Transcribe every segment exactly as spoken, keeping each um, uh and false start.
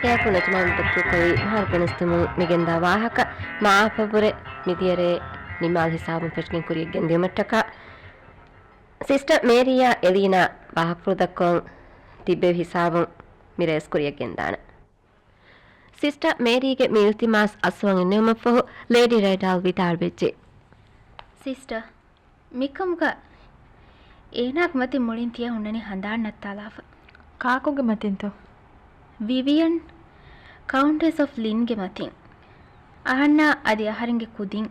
އެއަކު ނަޖްމާ މުބައްތުކޮއި މިހާރު ގެނެސްދެމުން މިގެންދާ ވާހަކަ މާފަށްވުރެ މިދިޔަރޭ ނިމާލް ހިސާބުން ފެށިގެން ކުރިޔަށް ގެންދިއުމަށްޓަކާ، ސިސްޓަރ މޭރީއާ އެލީނާ ވާހަކަފުޅު ދައްކަވަން ތިއްބެވި ހިސާބުން މިރޭސް ކުރިޔަށް ގެންދާނެ. ސިސްޓަރ މޭރީގެ މި އިލްތިމާސް އަސްވަން އިންނެވުމަށްފަހު ލޭޑީ ރައިޑާލް ވިދާޅުވެއްޖެ. ސިސްޓަރ، މިކަމުގަ އޭނާގެ މަތިން މުޅިން ތިޔަ ހުންނަނީ ހަނދާން ނައްތާލާފަ. ކާކުގެ މަތިންތޯ؟ ވިވިއަން، ކައުންޓެސް އޮފް ލިންގެ މަތިން. އަހަންނާ އަދި އަހަރެންގެ ކުދިން،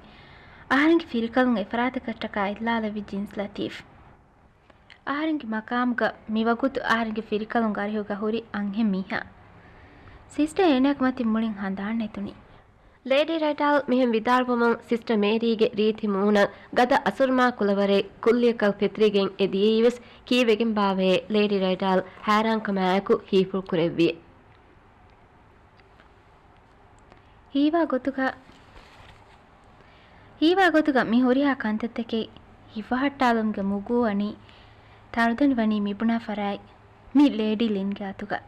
އަހަރެންގެ ފިރިކަލުން އެފަރާތަކަށްޓަކާ އެއްލާލެއްވި ޖިންސް ލަތީފް. އަހަރެންގެ މަޤާމުގަ މިވަގުތު އަހަރެންގެ ފިރިކަލުން އަރިހުގަ ހުރި އަންހެން މީހާ. ސިސްޓަރ އޭނާގެ މަތިން މުޅިން ހަނދާން ނެތުނީ. ލޭޑީ ރައިޑާލް މިހެން ވިދާޅުވުމުން ސިސްޓަރ މޭރީގެ ރީތި މޫނަށް ގަދަ އަސުރުމާ ކުލަވަރެއް ކުއްލިއަކަށް ފެތުރިގެން އެ ދިޔައީވެސް ކީއްވެގެންބާވޭ ލޭޑީ ރައިޑާލް ހައިރާންކަމާއެކު ހީފުޅު ކުރެއްވިއެ. ހީވާ ގޮތުގަ، ހީވާ ގޮތުގަ މި ހުރިހާ ކަންތައްތަކެއް ހިފަހައްޓާލުމުގެ މުގޫ އަނީ ތަޅުދަނޑި ވަނީ މިބުނާ ފަރާތް މި ލޭޑީ ލިންގެ އަތުގަ.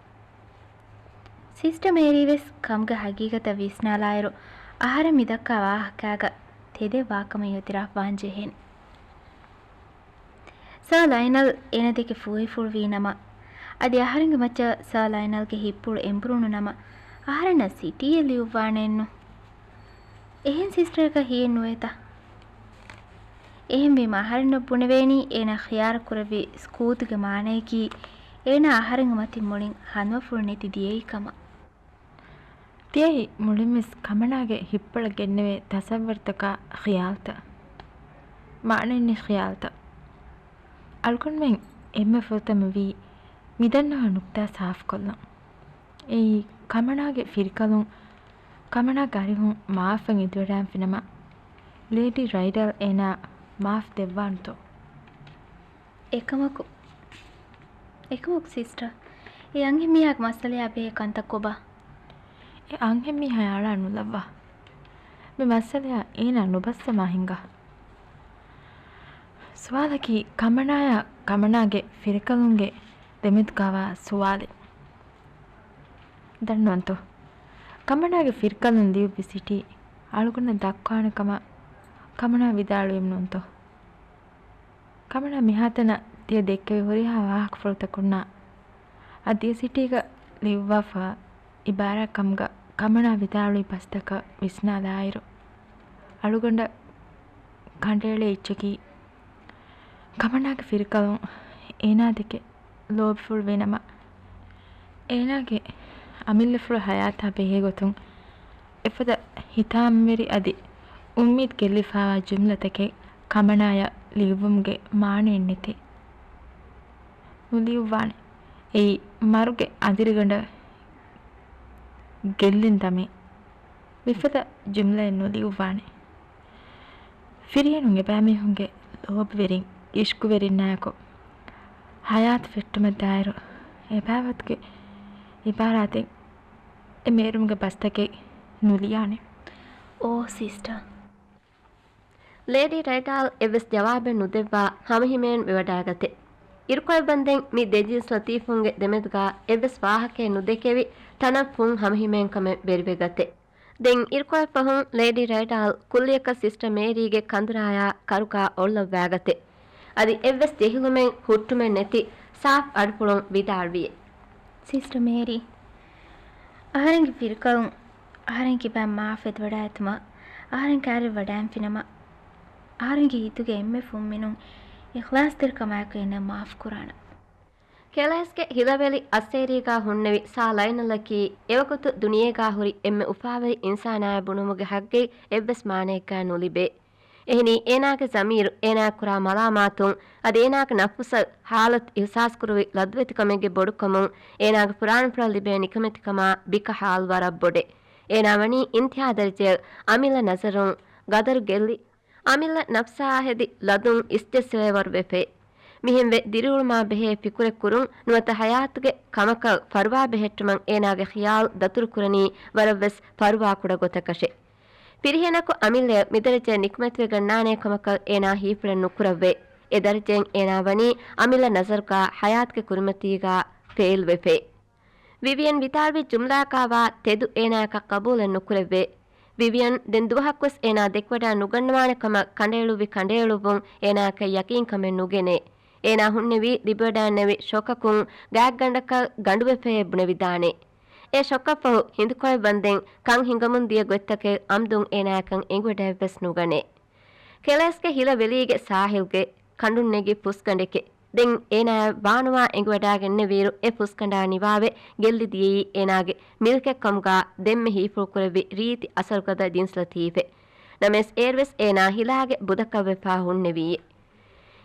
ސިސްޓަ މޭރީ ވެސް ކަމުގެ ހަގީގަތަށް ވިސްނާލާއިރު، އަހަރެން މިދައްކާ ވާހަކާގަ ތެދެއް ވާކަމަށް އިއުތިރާފް ވާން ޖެހޭނެ. ސާ ލައިނަލް އޭނަ ދެކެ ފޫހިފުޅުވީ ނަމަ، އަދި އަހަރެންގެ މައްޗަށް ސާ ލައިނަލްގެ ހިތްޕުޅު އެނބުރުނު ނަމަ، އަހަރެންނަށް ސިޓީއެއް ލިޔުއްވާނެއެއްނު. އެހެން ސިސްޓަރަކަށް ހިއެއް ނުވޭތަ؟ އެހެންވީމަ އަހަރެންނަށް ބުނެވޭނީ އޭނާ ޚިޔާރު ކުރެއްވި ސުކޫތުގެ މާނަޔަކީ، އޭނާ އަހަރެންގެ މަތިން މުޅިން ހަނދުމަފުޅު ނެތި ދިޔައީ ކަމަށް. ތިޔައީ މުޅިންވެސް ކަމަނާގެ ހިތްޕުޅަށް ގެންނެވޭ ތަސައްވަރުތަކާ ޚިޔާލުތައް، މާނައެއްނެތް ޚިޔާލުތައް. އަޅުގަނޑުމެން އެންމެ ފުރަތަމަ ވީ މިދަންނަވާ ނުކްތާ ސާފުކޮށްލަން. އެއީ ކަމަނާގެ ފިރިކަލުން، ކަމަނާގެ އަރިހުން މާފަށް އެދިވަޑައިންފިނަމަ، ލޭޑީ ރައިޑަލް އޭނާ މާފް ދެއްވާނުތޯ؟ އެކަމަކު، އެކަމަކު ސިސްޓަރ، އެ އަންހެންމީހާގެ މައްސަލަޔާ ބެހޭ ކަންތައް ކޮބާ؟ އެ އަންހެންމީހާ އަޅާ ނުލައްވާ. މި މައްސަލަޔާ އޭނާ ނުބައްސަމާ ހިނގާ. ސުވާލަކީ ކަމަނާޔާ ކަމަނާގެ ފިރިކަލުންގެ ދެމެދުގަވާ ސުވާލެއް. ދަންނަވަންތޯ؟ ކަމަނާގެ ފިރިކަލުން ލިޔުއްވި ސިޓީ އަޅުގަނޑަށް ދައްކާނެ ކަމަށް ކަމަނާ ވިދާޅުވީމު ނޫންތޯ؟ ކަމަނާ މިހާތަނަށް ތިޔަ ދެއްކެވި ހުރިހާ ވާހަކަފުޅުތަކުންނާ އަދި ސިޓީގަ ލިޔުއްވާފަ އިބާރާތް ކަމުގަ ކަމަނާ ވިދާޅުވި ބަސްތަކަށް ވިސްނާލާއިރު، އަޅުގަނޑަށް ކަނޑައެޅޭ އެއްޗަކީ، ކަމަނާގެ ފިރިކަލުން އޭނާ ދެކެ ލޯބިފުޅުވި ނަމަ، އޭނާގެ އަމިއްލަފުޅު ހަޔާތާ ބެހޭ ގޮތުން އެފަދަ ހިތާމަވެރި އަދި އުއްމީދު ގެއްލިފާވާ ޖުމްލަތަކެއް ކަމަނާޔަށް ލިޔުއްވުމުގެ މާނައެއް ނެތޭ. ނުލިޔުއްވާނެ. އެއީ މަރުގެ އަނދިރިގަނޑަށް ގެއްލިން ދަމޭ. މިފަދަ ޖުމްލައެއް ނުލިޔުއްވާނެ. ފިރިހެނުން އެބައިމީހުންގެ ލޯބިވެރިން، އިޝްޤުވެރިންނާއެކު ހަޔާތު ފެއްޓުމަށްދާއިރު އެބައިވަތުގެ އިބާރާތެއް އެ މޭރުމުގެ ބަސްތަކެއް ނުލިޔާނެ. އޯ ސިސްޓަރ. ލޭޑީ ރައިޑާލް އެއްވެސް ޖަވާބެއް ނުދެއްވާ ހަމަހިމޭން ވެވަޑައިގަތެ. އިރުކޮޅެއް ބަންދެން މި ދެ ޖިންސް ލަތީފުންގެ ދެމެދުގާ އެއްވެސް ވާހަކައެއް ނުދެކެވި ތަނަށް ފުން ހަމަހިމޭންކަމެއް ވެރިވެގަތެ. ދެން އިރުކޮޅަށްފަހުން ލޭޑީ ރައިޑާލް ކުއްލިއަކަށް ސިސްޓަ މޭރީގެ ކަނދުރާޔާ ކަރުގާ އޮޅުލައްވާގަތެ. އަދި އެއްވެސް ޖެހިލުމެއް ހުއްޓުމެއް ނެތި ސާފް އަޑުޕުޅުން ވިދާޅުވިއެ. ސިސްޓަ މޭރީ، އަހަރެންގެ ފިރިކަލުން އަހަރެން ކިބައިން މާފް އެދިވަޑައިގަތުމަށް އަހަރެން ކައިރިވެވަޑައިންފިނަމަ، އަހަރެންގެ ހިތުގެ އެންމެ ފުންމިނުން އިޚްލާޞްތެރިކަމާއެކު އޭނަ މާފް ކުރާނަން. ކެލޭސްގެ ހިލަވެލި އައްސޭރީގާ ހުންނެވި ސާ ލައިނަލަކީ އެވަގުތު ދުނިޔޭގާ ހުރި އެންމެ އުފާވެރި އިންސާނާއޭ ބުނުމުގެ ހައްގެއް އެއްވެސް މާނައެއްގާ ނުލިބޭ. އެހެނީ، އޭނާގެ ޒަމީރު އޭނާއަށް ކުރާ މަލާމާތުން، އަދި އޭނާގެ ނަފުސަށް ހާލަތު އިޙްސާސްކުރުވި ލަދުވެތިކަމެއްގެ ބޮޑުކަމުން، އޭނާގެ ފުރާނަފުޅަށް ލިބޭ ނިކަމެތިކަމާ ބިކަ ހާލު ވަރަށް ބޮޑޭ. އޭނާ ވަނީ އިންތިހާ ދަރަޖައަށް އަމިއްލަ ނަޒަރުން ގަދަރު ގެއްލި، އަމިއްލަ ނަފްސާ ހެދި ލަދުން އިސްޖެއްސެވޭވަރު ވެފައި. މިހެންވެ ދިރިއުޅުމާ ބެހޭ ފިކުރެއް ކުރުން ނުވަތަ ހަޔާތުގެ ކަމަކަށް ފަރުވާ ބެހެއްޓުމަށް އޭނާގެ ޚިޔާލު ދަތުރުކުރަނީ ވަރަށްވެސް ފަރުވާކުޑަ ގޮތަކަށެ. ފިރިހެނަކު އަމިއްލަޔަށް މިދަރަޖައަށް ނިކުމެތިވެގަންނާނޭ ކަމަކަށް އޭނާ ހީފުޅެއް ނުކުރައްވޭ. އެ ދަރަޖައިން އޭނާ ވަނީ އަމިއްލަ ނަޒަރުގާ ހަޔާތުގެ ކުރިމަތީގާ ފެއިލްވެފައި. ވިވިއަން ވިދާޅުވި ޖުމްލާއަކާވާ ތެދު އޭނާއަކަށް ޤަބޫލެއް ނުކުރެއްވޭ. ވިވިއަން ދެން ދުވަހަކުވެސް އޭނާ ދެކެވަޑާ ނުގަންނަވާނެ ކަމަށް ކަނޑައެޅުއްވި ކަނޑައެޅުއްވުން އޭނާއަކަށް ޔަޤީންކަމެއް ނުގެނޭ. އޭނާ ހުންނެވީ ލިބިވަޑާންނެވި ޝޮކަކުން ގާތްގަނޑަކަށް ގަނޑުވެފައޭ ބުނެވިދާނެ. އެ ޝޮކަށްފަހު ހިނދުކޮޅެއް ވަންދެން ކަން ހިނގަމުން ދިޔަ ގޮތްތަކެއް އަމްދުން އޭނާއަކަށް އެނގިވަޑައެއްވެސް ނުގަނޭ. ކެލައިސްގެ ހިލަ ވެލީގެ ސާހިލްގެ ކަނޑުން ނެގި ފުސްގަނޑެކޭ. ދެން އޭނާއަށް ވާނުވާ އެނގިވަޑާގެންނެވިއިރު އެ ފުސްގަނޑާ ނިވާވެ ގެއްލި ދިޔައީ އޭނާގެ މިލްކެއް ކަމުގާ ދެންމެ ހީފުޅުކުރެއްވި ރީތި އަސަރުގަދަ ޖިންސް ލަތީފެއް. ނަމަވެސް އޭރުވެސް އޭނާ ހިލާގެ ބުދަކަށްވެފާ ހުންނެވީއޭ.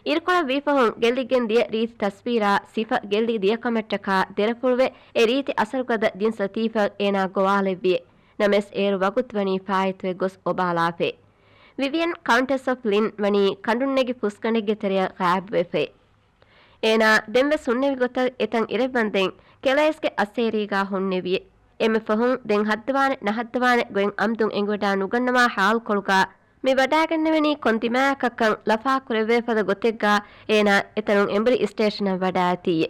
އިރުކޮޅަށް ވީފަހުން ގެއްލިގެން ދިޔަ ރީތި ތަސްވީރާ ސިފަ ގެއްލި ދިޔަކަމަށްޓަކާ ދެރަފުޅުވެ އެ ރީތި އަސަރުގަދަ ޖިންސް ލަތީފަށް އޭނާ ގޮވާލެއްވިއޭ. ނަމަވެސް އޭރު ވަގުތު ވަނީ ފާއިތުވެ ގޮސް އޮބާލާފައޭ. ވިވިއަން ކައުންޓެސް އޮފް ލިން ވަނީ ކަނޑުން ނެގި ފުސްގަނޑެއްގެ ތެރެއަށް ޣާއިބުވެފައޭ. އޭނާ ދެންވެސް ހުންނެވި ގޮތަށް އެތަން އިރެއްވަންދެން ކެލައިސްގެ އައްސޭރީގާ ހުންނެވިއޭ. އެންމެ ފަހުން ދެން ހައްދަވާނެ ނަހައްދަވާނެ ގޮތް އަމްދުން އެނގިވަޑާ ނުގަންނަވާ ހާލުކޮޅުގާ މި ވަޑާގެންނެވެނީ ކޮން ދިމާއަކަށްކަން ލަފާ ކުރެވޭފަދަ ގޮތެއްގާ އޭނާ އެތަނުން އެމްބްރި ސްޓޭޝަނަށް ވަޑާއަތީއޭ.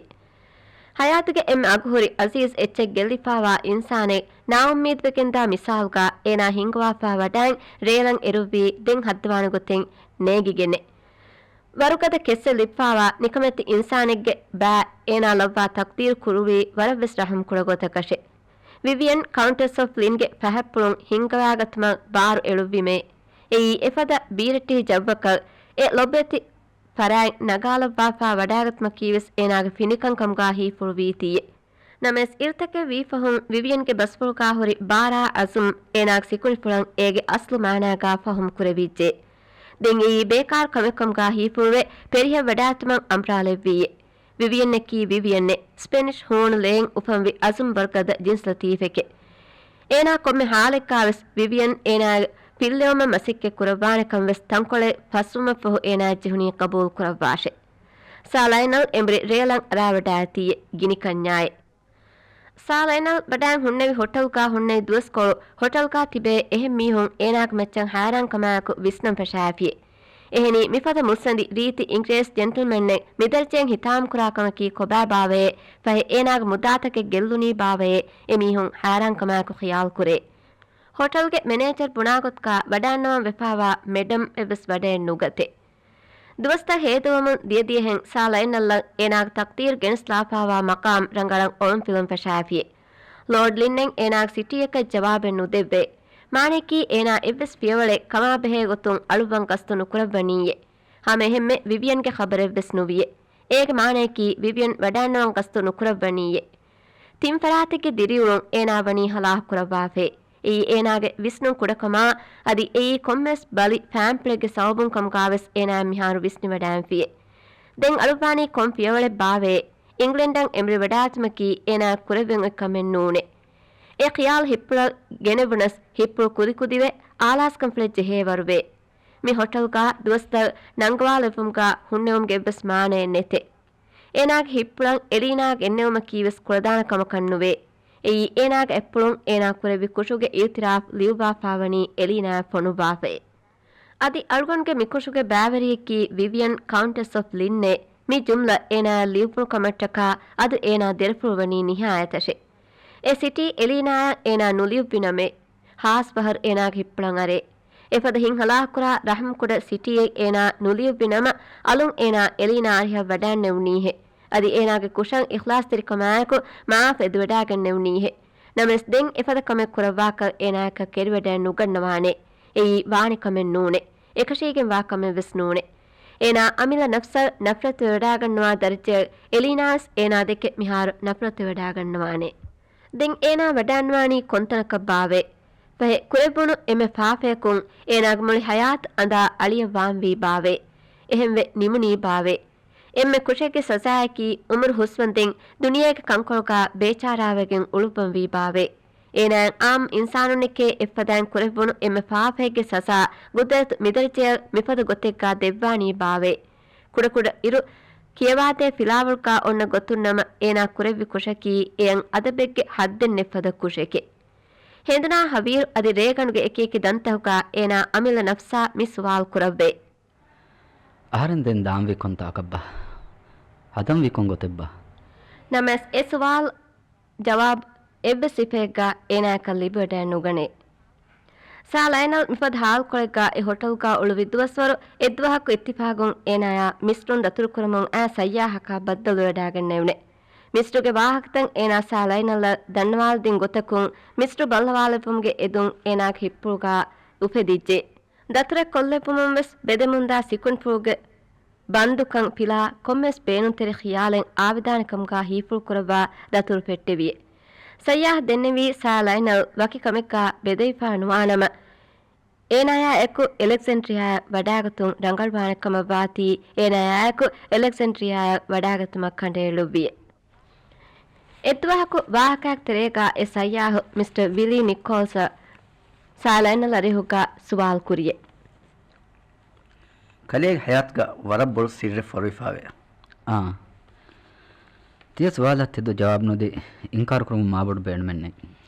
ހަޔާތުގެ އެންމެ އަގުހުރި އަޒީޒް އެއްޗެއް ގެއްލިފާވާ އިންސާނެއް ނާއުއްމީދުވެގެންދާ މިސާލުގާ އޭނާ ހިންގަވާފާ ވަޑައިން ރޭލަން އެރުއްވީ ދެން ހައްދަވާނެ ގޮތެއް ނޭނގިގެންނޭ. ވަރުގަދަ ކެއްސެއް ލިބިފާވާ ނިކަމެތި އިންސާނެއްގެ ބައި އޭނާ ލައްވާ ތަޤްދީރު ކުރުވީ ވަރަށްވެސް ރަޙުމް ކުޑަ ގޮތަކަށޭ. ވިވިއަން ކައުންޓެސް އޮފް ލިންގެ ފަހަތްޕުޅުން ހިންގަވާގަތުމަށް ބާރު އެޅުއްވީމޭ. އެއީ އެފަދަ ބީރައްޓެހި ޖައްވަކަށް އެ ލޮބުވެތި ފަރާތް ނަގާލައްވާފާ ވަޑާގަތުމަކީވެސް އޭނާގެ ފިނިކަން ކަމުގާ ހީފުޅުވީތީއޭ. ނަމަވެސް އިރުތަކެއް ވީފަހުން ވިވިއަންގެ ބަސްފުޅުގާ ހުރި ބާރާ އަޒުމް އޭނާގެ ސިކުނޑިފުޅަށް އޭގެ އަސްލު މާނާގާ ފަހުމް ކުރެވިއްޖެ. ދެން އެއީ ބޭކާރު ކަމެއް ކަމުގާ ހީފުޅުވެ ޕެރިހަށް ވަޑާގަތުމަށް އަނބުރާލެއްވީއޭ. ވިވިއަންއަކީ ވިވިއަންއޭ، ސްޕެނިޝް ހޫނު ލޭން އުފަންވި އަޒުމް ވަރުގަދަ ޖިންސް ލަތީފެކޭ. އޭނާ ކޮންމެ ހާލެއްގާވެސް ވިވިއަން އޭނާ ފިއްލެވުމަށް މަސައްކަތް ކުރައްވާނެ ކަންވެސް ތަންކޮޅެއް ފަސްވުމަށްފަހު އޭނާއަށް ޖެހުނީ ޤަބޫލު ކުރައްވާށޭ. ސާ ލައިނަލް އެމްބްރި ރޭލަން އަރާވަޑާއަތީއޭ ގިނިކަންޏާއޭ. ސާ ލައިނަލް ވަޑައިން ހުންނެވި ހޮޓަލްގާ ހުންނެވި ދުވަސްކޮޅު ހޮޓަލްގާ ތިބޭ އެހެން މީހުން އޭނާގެ މައްޗަށް ހައިރާންކަމާއެކު ވިސްނަން ފަށާފިއޭ. އެހެނީ މިފަދަ މުއްސަނދި ރީތި އިނގިރޭސި ޖެންޓްލްމެންއެއް މިދަރަޖައިން ހިތާމަކުރާ ކަމަކީ ކޮބާބާވައޭ؟ ފަހެ އޭނާގެ މުދާތަކެއް ގެއްލުނީ ބާވައޭ؟ އެމީހުން ހައިރާންކަމާއެކު ޚިޔާލުކުރޭ. ހޮޓަލްގެ މެނޭޖަރ ބުނާގޮތުގާ ވަޑާންނަވަން ވެފާވާ މެޑަމް އެއްވެސް ވަޑައެއް ނުގަތޭ. ދުވަސްތައް ހޭދަވަމުން ދިޔަދިޔަހެން ސާ ލައިނަލްއަށް އޭނާގެ ތަޤްދީރު ގެނެސްލާފާވާ މަޤާމް ރަނގަޅަށް އޮޅުންފިލުން ފަށާފިއޭ. ލޯޑް ލިންއެއް އޭނާގެ ސިޓީއަކަށް ޖަވާބެއް ނުދެއްވޭ. މާނަޔަކީ އޭނާ އެއްވެސް ފިޔަވަޅެއް ކަމާބެހޭ ގޮތުން އަޅުއްވަން ގަސްތު ނުކުރައްވަނީއޭ. ހަމައެހެންމެ ވިވިއަންގެ ޚަބަރެއްވެސް ނުވިއޭ. އޭގެ މާނަޔަކީ ވިވިއަން ވަޑާންނަވަން ގަސްތު ނުކުރައްވަނީއޭ. ތިން ފަރާތެއްގެ ދިރިއުޅުން އޭނާ ވަނީ ހަލާކު ކުރައްވާފައޭ. އެއީ އޭނާގެ ވިސްނުން ކުޑަކަމާ، އަދި އެއީ ކޮންމެސް ބަލި ފާމްޕްލެއްގެ ސަބަބުން ކަމުގާވެސް އޭނާ މިހާރު ވިސްނިވަޑާންފިއޭ. ދެން އަޅުއްވާނީ ކޮން ފިޔަވަޅެއް ބާވައޭ؟ އިންގްލެންޑަށް އެމްރި ވަޑާގަތުމަކީ އޭނާ ކުރެވެން އޮތް ކަމެއް ނޫނޭ. އެ ޚިޔާލު ހިތްޕުޅަށް ގެނެވުނަސް ހިތްޕުޅު ކުދިކުދިވެ އާލާސްކަންފުޅެއް ޖެހޭ ވަރުވޭ. މި ހޮޓަލްގާ ދުވަސްތައް ނަންގަވާލެއްވުމުގާ ހުންނެވުމުގެ އެއްވެސް މާނައެއް ނެތޭ. އޭނާގެ ހިތްޕުޅަށް އެލީނާ ގެންނެވުމަކީވެސް ކުޅަދާނަ ކަމަކަށް ނުވޭ. އެއީ އޭނާގެ އަތްޕުޅުން އޭނާ ކުރެއްވި ކުށުގެ އިއުތިރާފް ލިޔުއްވާފާވަނީ އެލީނާއަށް ފޮނުއްވާފައޭ. އަދި އަޅުގަނޑުގެ މިކުށުގެ ބައިވެރިޔަކީ ވިވިއަން ކައުންޓެސް އޮފް ލިންއޭ. މި ޖުމްލަ އޭނާއަށް ލިޔުއްވުނު ކަމަށްޓަކާ އަދު އޭނާ ދެރަފުޅުވަނީ ނިހާޔަތަށޭ. އެ ސިޓީ އެލީނާއަށް އޭނާ ނުލިޔުއްވި ނަމެއް. ހާސް ފަހަރު އޭނާގެ ހިތްޕުޅަށް އަރޭ. އެފަދަ ހިތްހަލާކުރާ ރަޙްމްކުޑަ ސިޓީއެއް އޭނާ ނުލިޔުއްވި ނަމަ، އަލުން އޭނާ އެލީނާ އަރިހަށް ވަޑާންނެވުނީހޭ. އަދި އޭނާގެ ކުށަށް އިޚްލާޞްތެރިކަމާއެކު މާފް އެދިވަޑާގެންނެވުނީހޭ. ނަމަވެސް ދެން އެފަދަ ކަމެއް ކުރައްވާކަށް އޭނާއަކަށް ކެރިވަޑައެއް ނުގަންނަވާނެ. އެއީ ވާނެ ކަމެއް ނޫނޭ. އެކަށީގެން ވާ ކަމެއް ވެސް ނޫނޭ. އޭނާ އަމިއްލަ ނަފްސަށް ނަފްރަތުވެވަޑާގަންނަވާ ދަރަޖައަށް އެލީނާވެސް އޭނާ ދެކެ މިހާރު ނަފްރަތުވެވަޑާގަންނަވާނެ. ދެން އޭނާ ވަޑާންވާނީ ކޮންތަނަކަށް ބާވައޭ؟ ފަހެ ކުރެއްވުނު އެންމެ ފާފަޔަކުން އޭނާގެ މުޅި ހަޔާތު އަނދާ އަޅިއަށް ވާންވީ ބާވައޭ؟ އެހެންވެ ނިމުނީ ބާވައޭ؟ އެންމެ ކުށެއްގެ ސަޒާއަކީ އުމުރު ހުސްވަންދެން ދުނިޔޭގެ ކަންކޮޅުގާ ބޭޗާރާވެގެން އުޅުއްވަންވީ ބާވައޭ؟ އޭނާއަށް އާއްމު އިންސާނުންނެކޭ އެއްފަދައިން ކުރެއްވުނު އެންމެ ފާފައެއްގެ ސަޒާ ގުދުރަތު މިދަރަޖަޔަށް މިފަދަ ގޮތެއްގާ ދެއްވާނީ ބާވައޭ؟ ކުޑަކުޑަ އިރު ކިޔަވާދޭ ފިލާވަޅުގާ އޮންނަ ގޮތުން ނަމަ އޭނާ ކުރެއްވި ކުށަކީ އެއަށް އަދަބެއްގެ ހައްދެއްނެތްފަދަ ކުށެކޭ. ހެނދުނާ ހަވީރު އަދި ރޭގަނޑުގެ އެކިއެކި ދަންތަކުގާ އޭނާ އަމިއްލަ ނަފްސާ މި ސުވާލު ކުރައްވައޭ. އަހަރެން ދެން ދާންވީ ކޮންތާކަށްބާ؟ ހަދަންވީ ކޮން ގޮތެއްބާ؟ ނަމަވެސް އެ ސުވާލު ޖަވާބު އެއްވެސް ސިފައެއްގަ އޭނާއަކަށް ލިބިވަޑައެއް ނުގަނޭ. ސާ ލައިނަލް މިފަދަ ހާލުކޮޅެއްގަ އެ ހޮޓަލްގަ އުޅުއްވި ދުވަސްވަރު އެއްދުވަހަކު އިއްތިފާގުން އޭނާޔާ މިސްޓުން ދަތުރުކުރަމުން އައި ސައްޔާހަކާ ބައްދަލުވެވަޑައިގަންނައެވުނެ. މިސްޓުގެ ވާހަކަތައް އޭނާ ސާ ލައިނަލްއަށް ދަންނަވާލަދިން ގޮތަކުން މިސްޓު ބައްލަވާލެއްވުމުގެ އެދުން އޭނާގެ ހިތްޕުޅުގަ އުފެދިއްޖެ. ދަތުރެއް ކޮށްލެއްވުމުން ވެސް ބެދެމުންދާ ސިކުންފުޅުގެ ބަންދުކަން ފިލާ ކޮންމެސް ބޭނުންތެރި ޚިޔާލެއް އާވެދާނެ ކަމުގަ ހީފުޅުކުރައްވާ ދަތުރު ފެއްޓެވިއެ. ސައްޔާހް ދެންނެވީ ސާ ލައިނަލް ވަކި ކަމެއްގަ ބެދެވިފަ ނުވާނަމަ، އޭނާޔާ އެކު އެލެގްޒެންޑްރިއާއަށް ވަޑާގަތުން ރަނގަޅުވާނެ ކަމަށް ވާތީ، އޭނާޔާ އެކު އެލެގްޒެންޑްރިއާއަށް ވަޑާގަތުމަށް ކަނޑައެޅުއްވިއެ. އެއްދުވަހަކު ވާހަކައިގެ ތެރޭގަ އެ ސައްޔާހު މިސްޓަރ ވިލީ ނިކޯލްސްއަށް ސާ ލައިނަލްއާ އަރިހުގަ ސުވާލު ކުރިއެ. ކަލޭގެ ހަޔާތުގަ ވަރަށް ބޮޑު ސިއްރެއް ފޮރުވިފާވޭ. އާ. ތިޔަ ސުވާލަށް ތެދު ޖަވާބު ނުދީ އިންކާރު ކުރުމުން މާބޮޑު ބޭނުމެއް ނެތް.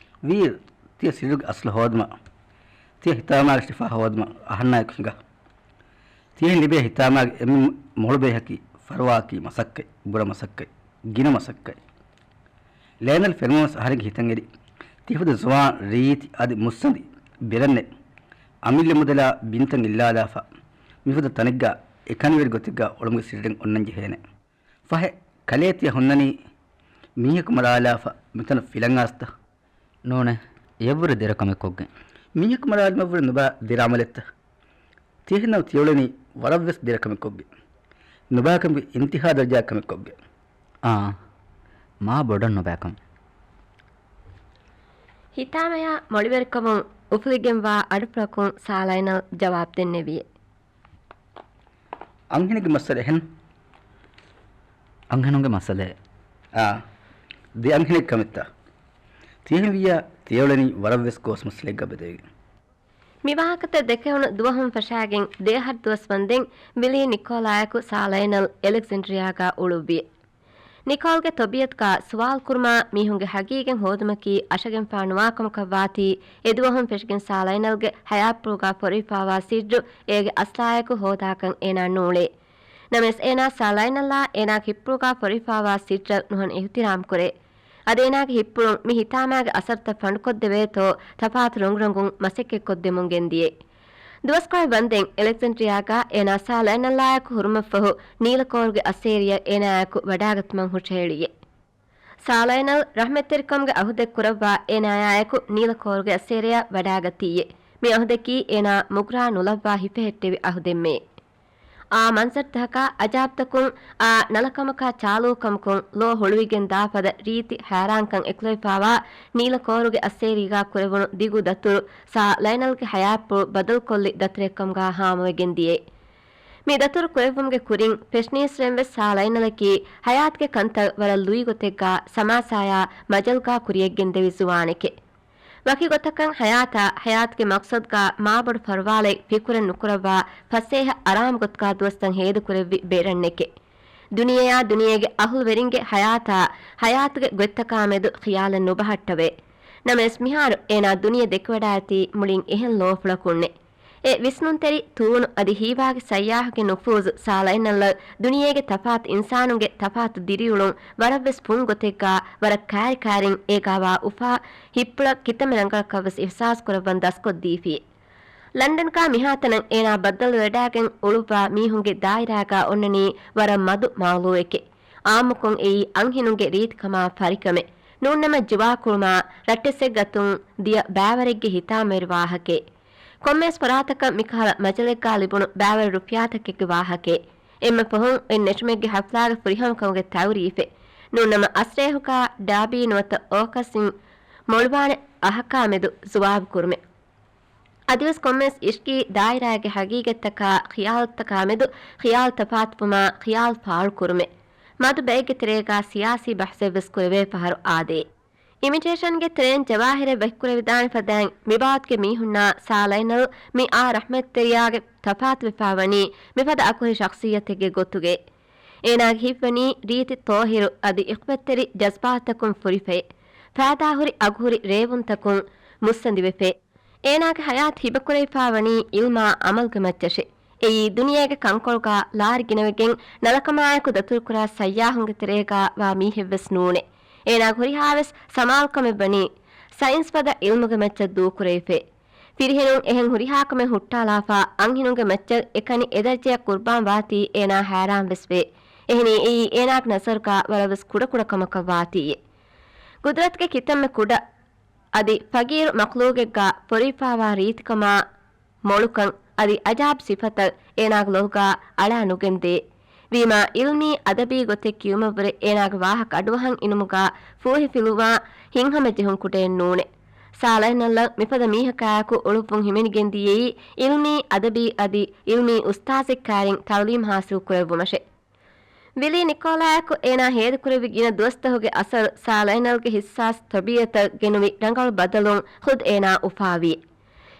ވީރު، ތިޔަ ސިއްރުގެ އަސްލު ހޯދުމަށް، ތިޔަ ހިތާމާގެ ޝިފާ ހޯދުމަށް އަހަންނާއެކު ހިނގާ. ތިޔަހެން ލިބޭ ހިތާމާގެ އެންމެ މޮޅު ބޭހަކީ ފަރުވާއަކީ މަސައްކަތް، ބުރަ މަސައްކަތް، ގިނަ މަސައްކަތް. ލައިނަލް ފެނުމުންވެސް އަހަރެންގެ ހިތަށް އެރި، ތިފަދަ ޒުވާން ރީތި އަދި މުއްސަނދި ބިރެއްނެއް އަމިއްލަ މުދަލާ ބިންތައް އިއްލާލާފަ، މިފަދަ ތަނެއްގަ އެކަނިވެރި ގޮތެއްގަ އުޅުމުގެ ސިއްރެއް އޮންނަން ޖެހޭނެ. ފަހެ، ކަލޭ ތިޔަ ހުންނަނީ މީހަކު މަރާލާފަ މިތަނަށް ފިލަން އައިސްތަ؟ ނޫނޭ، އެއްވުރެ ދެރަ ކަމެއް ކޮށްގެން. މީހަކު މަރާލުމަށްވުރެ ނުބާ ދެރަ އަމަލެއްތަ؟ ތިޔަހެންނަމަ ތިޔަ އުޅެނީ ވަރަށްވެސް ދެރަ ކަމެއް ކޮށްގެން. ނުބާކަމުގެ އިންތިހާ ދަރަޖާ ކަމެއް ކޮށްގެން. އާ، މާ ބޮޑަށް ނުބާކަމެއް. ހިތާމަޔާ މޮޅިވެރިކަމުން އުފުލިގެންވާ އަޑުޕުޅަކުން ސާ ލައިނަލް ޖަވާބު ދެންނެވިއެ. އަންހެނެއްގެ މައްސަލަ އެހެން. އަންހެނުންގެ މައްސަލައެއް. އާ. ދެ އަންހެނެއްގެ ކަމެއްތަ؟ ތިޔަހެން ވިއްޔާ، ތިޔަ އުޅެނީ ވަރަށްވެސް ގޯސް މައްސަލައެއްގަ ބެދެވިގެން. މި ވާހަކަތައް ދެކެވުނު ދުވަހުން ފަށާގެން ދެއަހަރު ދުވަސް ވަންދެން ވިލީ ނިކޯލާއެކު ސާ ލައިނަލް އެލެގްޒެންޑްރިއާގަ އުޅުއްވި. ނިކޯލްގެ ތަބީއަތުގަ ސުވާލު ކުރުމާ މީހުންގެ ހަގީގަތް ހޯދުމަކީ އަށަގެންފާ ނުވާކަމަކަށް ވާތީ، އެދުވަހުން ފެށިގެން ސާ ލައިނަލްގެ ހަޔާތްޕުޅުގަ ފޮރުވިފާވާ ސިއްރު އޭގެ އަސްލާއެކު ހޯދާކަން އޭނާ ނޫޅޭ. ނަމަވެސް އޭނާ ސާ ލައިނަލްއާ އޭނާގެ ހިއްޕުޅުގަ ފޮރުވިފާވާ ސިއްރަށް ނުހަނު އިހުތިރާމް ކުރޭ. އަދި އޭނާގެ ހިއްޕުޅުން މި ހިތާމާގެ އަސަރުތައް ފަނޑުކޮށްދެވޭތޯ ތަފާތު ރޮނގުރޮނގުން މަސައްކަތްކޮށްދެމުން ގެންދިޔޭ. ދުވަސްކޮޅެއް ވަންދެން އެލެގްޒެންޑްރިއާގަ އޭނާ ސާ ލައިނަލްއާއެކު ހުރުމަށްފަހު ނީލަކޯރުގެ އައްސޭރިއަށް އޭނާއާއެކު ވަޑާގަތުމަށް ހުށަހެޅިއެ. ސާ ލައިނަލް ރަޙްމަތްތެރިކަމުގެ އަހުދެއް ކުރައްވާ އޭނާއާއެކު ނީލަކޯރުގެ އައްސޭރިއަށް ވަޑާގަތީއެ. މި އަހުދަކީ އޭނާ މުގްރާ ނުލައްވާ ހިފެހެއްޓެވި އަހުދެއްމެ. އާ މަންޒަރުތަކަކާ އަޖާބްތަކުން، އާ ނަލަކަމަކާ ޗާލޫކަމަކުން ލޯ ހުޅުވިގެން ދާ ފަދަ ރީތި ހައިރާންކަން އެކުލެވިފާވާ ނީލަ ކޯރުގެ އައްސޭރީގާ ކުރެވުނު ދިގު ދަތުރު ސާ ލައިނަލްގެ ހަޔާތްޕުޅު ބަދަލުކޮށްލި ދަތުރެއްކަމުގާ ހާމަވެގެން ދިޔައީ. މި ދަތުރު ކުރެއްވުމުގެ ކުރިން ފެށުނީސްރެންވެސް ސާ ލައިނަލަކީ ހަޔާތުގެ ކަންތައް ވަރަށް ލުއިގޮތެއްގާ ސަމާސާޔާ މަޖަލްގާ ކުރިޔަށްގެންދެވި ޒުވާނެކޭ. ވަކި ގޮތަކަށް ހަޔާތާ، ހަޔާތުގެ މަޤްޞަދުގާ މާބޮޑު ފަރުވާލައެއް ފިކުރެއް ނުކުރައްވާ ފަސޭހަ އަރާމުގޮތުގާ ދުވަސްތައް ހޭދަކުރެއްވި ބޭރަންނެކޭ. ދުނިޔެޔާ ދުނިޔޭގެ އަހުލުވެރިންގެ ހަޔާތާ، ހަޔާތުގެ ގޮތްތަކާ މެދު ޚިޔާލެއް ނުބަހައްޓަވޭ. ނަމަވެސް މިހާރު އޭނާ ދުނިޔެ ދެކެވަޑައިތީ މުޅިން އެހެން ލޯފުޅަކުންނޭ. އެ ވިސްނުންތެރި ތޫނު އަދި ހީވާގި ސައްޔާހުގެ ނުފޫޒު ސާ ލައިނަލްއަށް ދުނިޔޭގެ ތަފާތު އިންސާނުންގެ ތަފާތު ދިރިއުޅުން ވަރަށްވެސް ފުން ގޮތެއްގާ ވަރަށް ކައިރިކައިރިން އޭގާވާ އުފާ ހިއްޕުޅަށް ކިތަންމެ ރަނގަޅަކަށްވެސް އިޙްސާސް ކުރައްވަން ދަސްކޮށްދީފި. ލަންޑަންގާ މިހާތަނަށް އޭނާ ބައްދަލުވެވަޑައިގެން އުޅުއްވާ މީހުންގެ ދާއިރާގާ އޮންނަނީ ވަރަށް މަދު މައުޟޫއެކޭ. އާއްމުކޮށް އެއީ އަންހެނުންގެ ރީތިކަމާ ފަރިކަމެއް. ނޫންނަމަ ޖުވާކުޅުމާ ރައްޓެއްސެއްގަތުން ދިޔަ ބައިވަރެއްގެ ހިތާމަވެރި ވާހަކައެއް. ކޮންމެސް ފަރާތަކަށް މިކަހަލަ މަޖަލެއްގާ ލިބުނު ބައިވަރު ރުފިޔާތަކެއްގެ ވާހަކައެއް. އެންމެފަހުން އޮތް ނެށުމެއްގެ ހަފްލާގެ ފުރިހަމަކަމުގެ ތައުރީފެއް. ނޫންނަމަ އަސްރޭހުގާ ޑާބީ ނުވަތަ އޯކަސްއިން މޮޅުވާނެ އަހަކާ މެދު ޖުވާބު ކުރުމެއް. އަދިވެސް ކޮންމެސް އިޝްގީ ދާއިރާގެ ހަގީގަތްތަކާ ޚިޔާލުތަކާ މެދު ޚިޔާލު ތަފާތުވުމާ ޚިޔާލު ފާޅުކުރުމެއް. މަދު ބައެއްގެ ތެރޭގާ ސިޔާސީ ބަހްސެއްވެސް ކުރެވޭ ފަހަރު އާދޭ. އިމިޓޭޝަންގެ ތެރެއިން ޖަވާހިރެއް ވަކިކުރެވިދާނެ ފަދައިން މިބާވަތުގެ މީހުންނާ ސާ ލައިނަލް މި އާ ރަޙްމަތްތެރިޔާގެ ތަފާތުވެފާވަނީ މިފަދަ އަގުހުރި ޝަޚްޞިއްޔަތެއްގެ ގޮތުގައި. އޭނާގެ ހިތްވަނީ ރީތި ޠާހިރު އަދި އިޚްވަތްތެރި ޖަޒްބާތަކުން ފުރިފައި. ފައިދާހުރި އަގުހުރި ރޭވުންތަކުން މުއްސަނދިވެފައި. އޭނާގެ ހަޔާތު ހިބަކުރެވިފާވަނީ ޢިލްމާ ޢަމަލުގެ މައްޗަށޭ. އެއީ ދުނިޔޭގެ ކަންކޮޅުގާ ލާރި ގިނަވެގެން ނަލަކަމާއެކު ދަތުރުކުރާ ސައްޔާހުންގެ ތެރޭގާ ވާ މީހެއްވެސް ނޫނޭ. އޭނާގެ ހުރިހާވެސް ސަމާލުކަމެއްވަނީ ސައިންސް ފަދަ އިލްމުގެ މައްޗަށް ދޫކުރެވިފައި. ފިރިހެނުން އެހެން ހުރިހާ ކަމެއް ހުއްޓާލާފަ، އަންހެނުންގެ މައްޗަށް އެކަނި އެ ދަރަޖައަށް ޤުރްބާން ވާތީ އޭނާ ހައިރާންވެސް ވޭ. އެހެނީ އެއީ އޭނާގެ ނަޒަރުގަ ވަރަށްވެސް ކުޑަކުޑަ ކަމަކަށް ވާތީއޭ. ގުދުރަތުގެ ކިތަންމެ ކުޑަ އަދި ފަގީރު މަޚްލޫގެއްގަ ފޮރުވިފާވާ ރީތިކަމާ، މޮޅުކަން އަދި އަޖާބް ސިފަތައް އޭނާގެ ލޮލުގަ އަޅާ ނުގެންދޭ. ވީމާ، އިލްމީ އަދަބީ ގޮތެއް ކިޔުމަށްވުރެ އޭނާގެ ވާހަކަ އަޑުއަހަން އިނުމުގަ ފޫހިފިލުވާ ހިތްހަމަޖެހުން ކުޑައެއް ނޫނޭ. ސާ ލައިނަލްއަށް މިފަދަ މީހަކާއެކު އުޅުއްވުން ހިމެނިގެންދިޔައީ އިލްމީ އަދަބީ އަދި އިލްމީ އުސްތާޒެއްކާއިރިން ތައުލީމް ހާސިލް ކުރެއްވުމަށެ. ވިލީ ނިކޯލާއެކު އޭނާ ހޭދަކުރެއްވި ގިނަ ދުވަސްތަހުގެ އަސަރު ސާ ލައިނަލްގެ ހިއްސާސް ތަބީއަތަށް ގެނުވި ރަނގަޅު ބަދަލުން ޚުދް އޭނާ އުފާވި.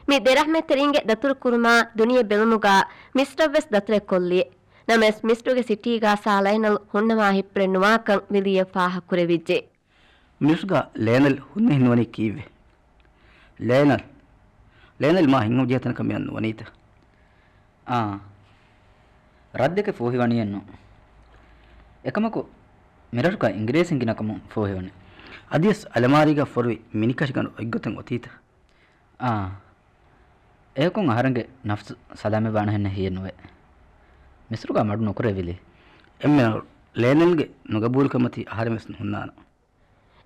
މި ދެ ރަޙްމަތްތެރިންގެ ދަތުރުކުރުމާ ދުނިޔެ ބެލުމުގަ މިސްރަށްވެސް ދަތުރެއް ކޮށްލި. ނަމަވެސް، މިސްރުގެ ސިޓީގަ ސާ ލައިނަލް ހުންނަވާ ހިއްޕުޅެއް ނުވާކަން ވިލީއަށް ފާހަގަކުރެވިއްޖެ. މިސްރުގަ ލައިނަލް ހުންނަ ހިންނަވަނީ ކީއްވެ؟ ލައިނަލް، ލައިނަލް މާ ހިތްހަމަޖެހޭ ތަނަކަށް މިއަން ނުވަނީތަ؟ އާ، ރައްދެކެ ފޫހިވަނީއެއްނު. އެކަމަކު، މިރަށުގަ އިނގިރޭސިން ގިނަކަމުން ފޫހިވަނީ. އަދިވެސް އަލަމާރީގަ ފޮރުވި މިނިކަށިގަނޑު އޮތްގޮތަށް އޮތީތަ؟ އާ. އެހެކުން އަހަރެންގެ ނަފްސު ސަލާމަތްވާނެހެންނެއް ހިޔެއްނުވޭ. މިސްރުގަ މަޑު ނުކުރޭ ވިލީ. އެންމެ ރަނގަޅު. ލައިނަލްގެ ނުގަބޫލުކަމަތީ އަހަރެންވެސް ހުންނާނަ.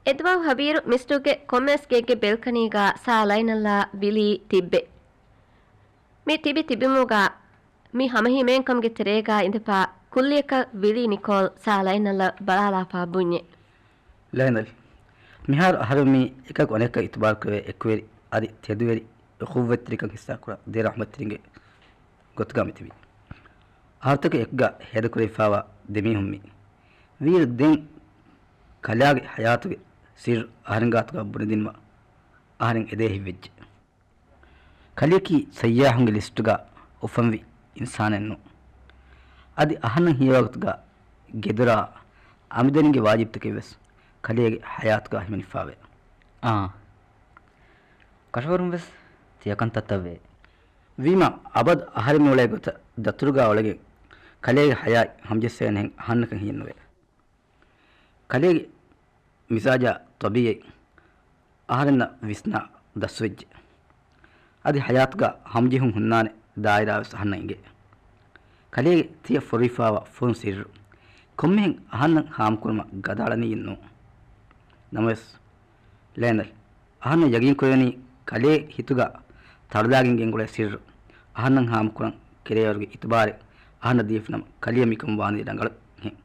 އެދުވަހު ހަވީރު މިސްރުގެ ކޮންމެވެސް ގެއެއްގެ ބެލްކަނީގަ ސާ ލައިނަލްއާ ވިލީ ތިއްބެ. މި ތިބި ތިބުމުގަ މި ހަމަހިމޭންކަމުގެ ތެރޭގަ އިނދެފަ ކުއްލިއަކަށް ވިލީ ނިކޯލް ސާ ލައިނަލްއަށް ބަލާލާފަ ބުންޏެ. ލައިނަލް، މިހާރު އަހަރެން މީ އެކަކު އަނެކަކަށް އިތުބާރުކުރެވޭ އެކުވެރި އަދި ތެދުވެރި އުޚުއްވަތްތެރިކަން ހިއްސާކުރާ ދެ ރަޙްމަތްތެރިންގެ ގޮތުގަ މިތިބީ. އަހަރުތަކެއް އެކުގަ ހޭދަކުރެވިފާވާ ދެމީހުން މީ. ވީއިރު ދެން ކަލާގެ ޙަޔާތުގެ ސިއްރު އަހަރެން ގާތުގަ ބުނެދިނުމަށް އަހަރެން އެދޭ ހިތްވެއްޖެ. ކަލެއަކީ ސައްޔާހުންގެ ލިސްޓުގަ އުފަންވި އިންސާނެއްނު. އަދި އަހަންނަށް ހީވާގޮތުގަ ގެދޮރާ އަމިދަނީގެ ވާޖިބުތަކެއްވެސް ކަލޭގެ ޙަޔާތުގަ ހިމެނިފާވޭ. އާ. ކަށަވަރުންވެސް ތިޔަކަންތައްތައްވޭ. ވީމާ، އަބަދު އަހަރެން މިއުޅޭ ގޮތަށް ދަތުރުގަ އުޅެގެން ކަލޭގެ ޙަޔާތް ހަމަޖެއްސޭނެހެން އަހަންނަކަށް ހިޔެއްނުވޭ. ކަލޭގެ މިޒާޖާ ޠަބީޢީ އަހަރެންނަށް ވިސްނާ ދަސްވެއްޖެ. އަދި ޙަޔާތުގަ ހަމަޖެހުން ހުންނާނެ ދާއިރާވެސް އަހަންނަށް އިނގޭ. ކަލޭގެ ތިޔަ ފޮރުވިފާވާ ފުން ސިއްރު ކޮންމެހެން އަހަންނަށް ހާމަކުރުމަށް ގަދައަޅަނީއެއްނޫން. ނަމަވެސް، ލައިނަލް، އަހަންނަށް ޔަގީންކުރެވެނީ ކަލޭ ހިތުގަ ތަޅުލާގެން ގެންގުޅޭ ސިއްރު އަހަންނަށް ހާމަކުރަން ކެރޭވަރުގެ އިތުބާރެއް އަހަންނަށް ދީފިނަމަ، ކަލެއަށް މިކަމުން ވާނީ ރަނގަޅުހެން.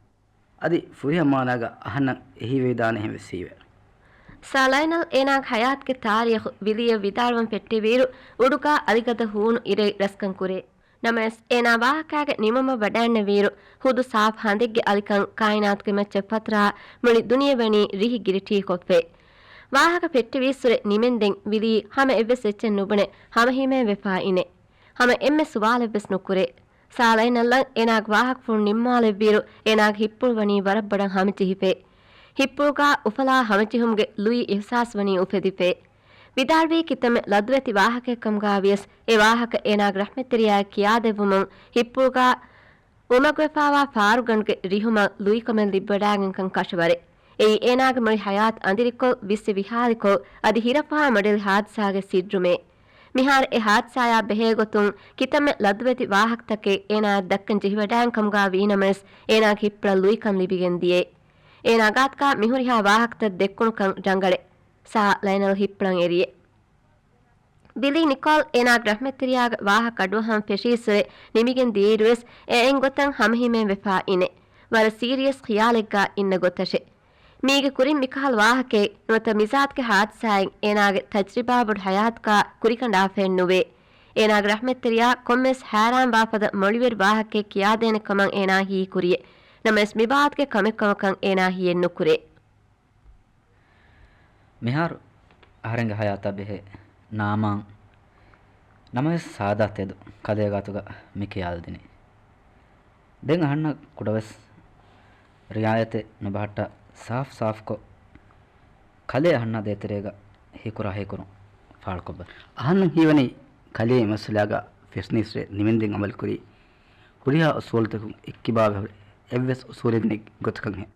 އަދި ފުރިހަމަ މާނާގަ އަހަންނަށް އެހީވެވިދާނެހެން ވެސް ހީވޭ. ސާ ލައިނަލް އޭނާގެ ޙަޔާތުގެ ތާރީޚު ވިލީއަށް ވިދާޅުވަން ފެއްޓެވިއިރު، އުޑުގަ އަލިގަދަ ހޫނު އިރެއް ރަސްކަން ކުރޭ. ނަމަވެސް، އޭނާ ވާހަކާގެ ނިމުމަށް ވަޑައިންނެވިއިރު، ހުދު ސާފު ހަނދެއްގެ އަލިކަން ކާއިނާތުގެ މައްޗަށް ފަތުރާ މުޅި ދުނިޔެވަނީ ރިހި ގިރިޓީ ކޮށްފައި. ވާހަކަ ފެއްޓެވީއްސުރެ ނިމެންދެން ވިލީ ހަމަ އެއްވެސް އެއްޗެއް ނުބުނެ ހަމަހިމޭން ވެފާ އިނެ. ހަމަ އެންމެ ސުވާލެއްވެސް ނުކުރޭ. ސާ ލައިނަލްއަށް އޭނާގެ ވާހަކަފުޅު ނިންމާލެއްވިއިރު، އޭނާގެ ހިއްޕުޅު ވަނީ ވަރަށް ބޮޑަށް ހަމަޖެހިފައި. ހިއްޕުޅުގަ އުފަލާ ހަމަޖެހުމުގެ ލުއި އިޙްސާސް ވަނީ އުފެދިފައި. ވިދާޅުވީ ކިތަންމެ ލަދުވެތި ވާހަކައެއްކަމުގަ ވިޔަސް، އެ ވާހަކަ އޭނާގެ ރަޙްމަތްތެރިޔާއަށް ކިޔާދެއްވުމުން ހިއްޕުޅުގަ އުމަގުވެފާވާ ފާރުގަނޑުގެ ރިހުމަށް ލުއިކަމެއް ލިބިވަޑާގެންކަން ކަށަވަރެއް. އެއީ އޭނާގެ މުޅި ޙަޔާތު އަނދިރިކޮށް، ވިއްސި ވިހާލިކޮށް، އަދި ހިރަފަހާ މޮޑެލް ހާދިސާގެ ސިއްރުމޭ. މިހާރު އެ ހާދިސާޔާ ބެހޭގޮތުން ކިތަންމެ ލަދުވެތި ވާހަކަތަކެއް އޭނާއަށް ދައްކަން ޖެހިވަޑާން ކަމުގަ ވީނަމަވެސް، އޭނާގެ ހިއްޕުޅަށް ލުއިކަން ލިބިގެން ދިޔައީ. އޭނާ ގާތުގަ މިހުރިހާ ވާހަކަތައް ދެއްކުނުކަން ރަނގަޅޭ. ސާ ލައިނަލް ހިއްޕުޅަން އެރިއޭ. ބިލީ ނިކޯލް އޭނާގެ ރަޙްމަތްތެރިޔާގެ ވާހަކަ އަޑުއަހަން ފެށީއްސުރެ ނިމިގެން ދިޔައިރުވެސް، އެ އެއް ގޮތަށް ހަމަހިމޭން ވެފާ އިނެ. ވަރަށް ސީރިއަސް ޚިޔާލެއްގަ އިންނަ ގޮތަށެ. މީގެ ކުރިން މިކަހަލަ ވާހަކައެއް ނުވަތަ މިޒާތުގެ ހާދިސާއެއް އޭނާގެ ތަޖްރިބާ ބޮޑު ހަޔާތުގަ ކުރިކަނޑާފައެއް ނުވޭ. އޭނާގެ ރަޙްމަތްތެރިޔާ ކޮންމެސް ހައިރާންވާފަދަ މޮޅިވެރި ވާހަކައެއް ކިޔާދޭނެ ކަމަށް އޭނާ ހީކުރިއެ. ނަމަވެސް މިބާވަތުގެ ކަމެއް ކަމަކަށް އޭނާ ހިޔެއް ނުކުރޭ. މިހާރު އަހަރެންގެ ހަޔާތާ ބެހޭ ނާމާން ނަމަވެސް ސާދާ ތެދު ކަލޭ ގާތުގަ މި ކިޔާލަދިނީ. ދެން އަހަންނަށް ކުޑަވެސް ރިއާޔަތެއް ނުބަހައްޓާ ސާފު ސާފުކޮށް، ކަލޭ އަހަންނާ ދޭތެރޭގަ ހީކުރާ ހީކުރުން ފާޅުކޮށްބަ. އަހަންނަށް ހީވަނީ ކަލޭ މައްސަލާގަ ފެށުނީއްސުރެ ނިމެންދެން އަމަލުކުރީ ހުރިހާ އުސޫލުތަކުން އެއްކިބާވެ ހުރި އެއްވެސް އުސޫލެއް ނެތް ގޮތަކަށްހެން.